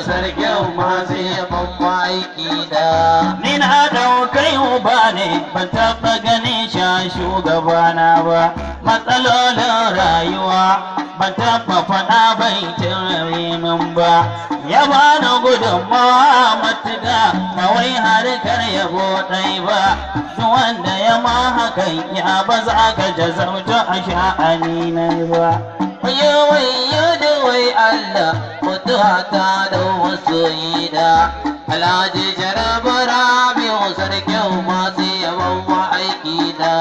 Sarkin masu yabon ma'aiki na. Ni na ɗaukai uba ne, ban taɓa ganin sha shugabana ba. Matsalolin rayuwa ban taɓa faɗa bai tare min ba. Ya bani gudunmawa matuƙa, ba wai harkar yabo ɗai ba. Duk wanda ya ma hakan ya ba za ka jazauta a sha'ani na ba. Wayo wayo da wai Allah, mutuwa ta da masoyina. Alhaji Jarabu Rabi'u, sarkin masu yabon ma'aiki na.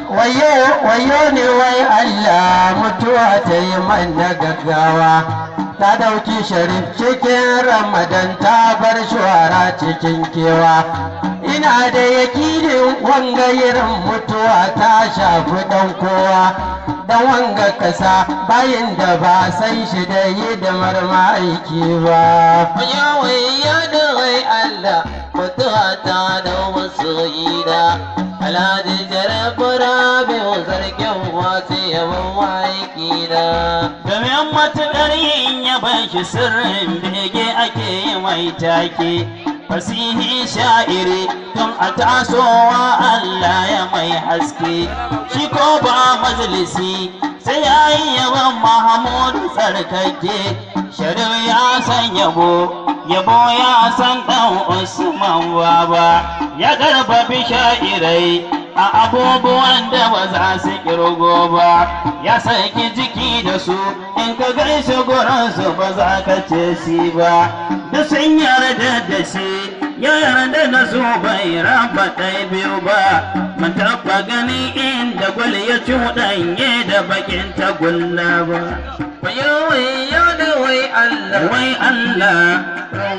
Wayo wayo ne wai Allah, mutuwa ta yi man da gaggawa. Ta dauki Sharif cikin Ramadan, ta bar shuwara cikin kewa. Ina da yakinin wanga irin mutuwa ta shafi dan kowa. Dan wanga kasa bayin da ba san shi da hidimar ma'aiki ba. Wayo wayo da wai Allah, mutuwa ta da masoyina. Alhaji Jarabu Rabi'u, sarkin masu yabon ma'aiki na. Domin matuƙar yin yaban shi sirrin bege ake yi mai take. Fasihi sha'iri tun a tasowa Allah ya mai haske. Shi ko ba majalisi sai ya yi yaban Mahamudu tsarkake. Sharif ya san yabo, yabo ya san ɗan Usman Baba. Ya karfafi sha'irai a abubuwan da ba za su kirgo ba. Ya saki jiki da su, in ka gaishe gurinsu ba za ka ce shi ba. Duk sun yarda da shi, ya yarda da su, bai raba ɗaya biyu ba. Mun taɓa gani inda gwal ya cuɗanye da bakin tagulla ba. Wayo wayo da wai Allah, Wai Allah,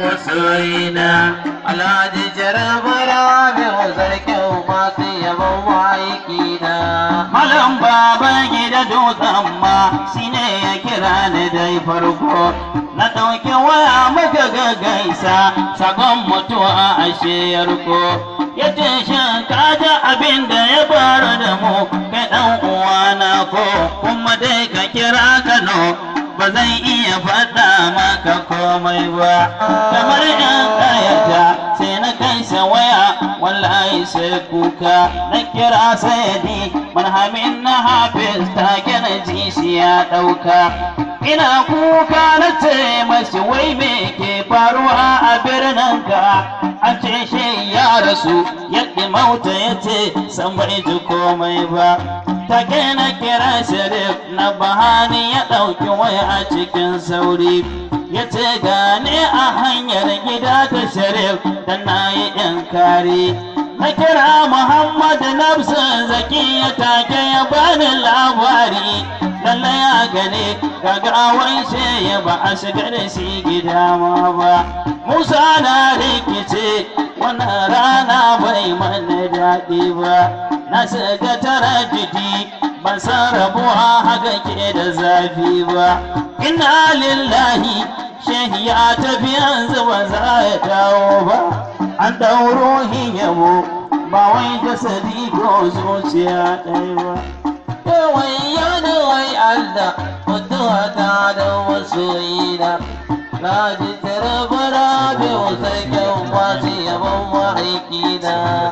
masoyina. Alhaji Jarabu Rabi'u, sarkin masu yabon ma'aiki na. Malam Baban Gida Dutsen Ma shi ne ya kira ni dai farko. Na ɗauki waya muka gaggaisa, sakon mutuwa a shiyarko. Ya ce, "Shin ka ji abin da ya faru da mu kai ɗan uwana ko kuma dai ka kira Kano, ba zan iya faɗa maka komai ba." Kamar in ƙayata sai na kai sa waya, wallahi sai kuka. Na kira Sayadi Marhamin na Hafiz, take na ji shi ya ɗauka. Ina kuka na ce mashi, "Wai me ke faruwa a birnin ka? An ce shi ya rasu." Yadda mauta ya ce san bai ji komai ba. Take na kira Sharif na Bahani, ya ɗauki waya a cikin sauri. Ya ce, "Gane a hanyar gida ta Sharif dan na yi inkari." Na kira Muhammad Nafsun Zaki, ya take ya bani labari. Lallai ya gane gagawan shi ba a shiga da shi gida ma ba. Musa na rikice, wannan rana bai mana daɗi ba. Na shiga tarajidi, ban san rabuwa haka ke da zafi ba. Inna lillahi, shehi ya tafi, yanzu ba za ya dawo ba. An ɗauro yabo, ba wai jasadi ko zuciya ɗaya ba. Wayo da wai Allah, mutuwa ta da masoyina. Alhaji Jarabu Rabi'u, sarkin masu yabon ma'aiki na.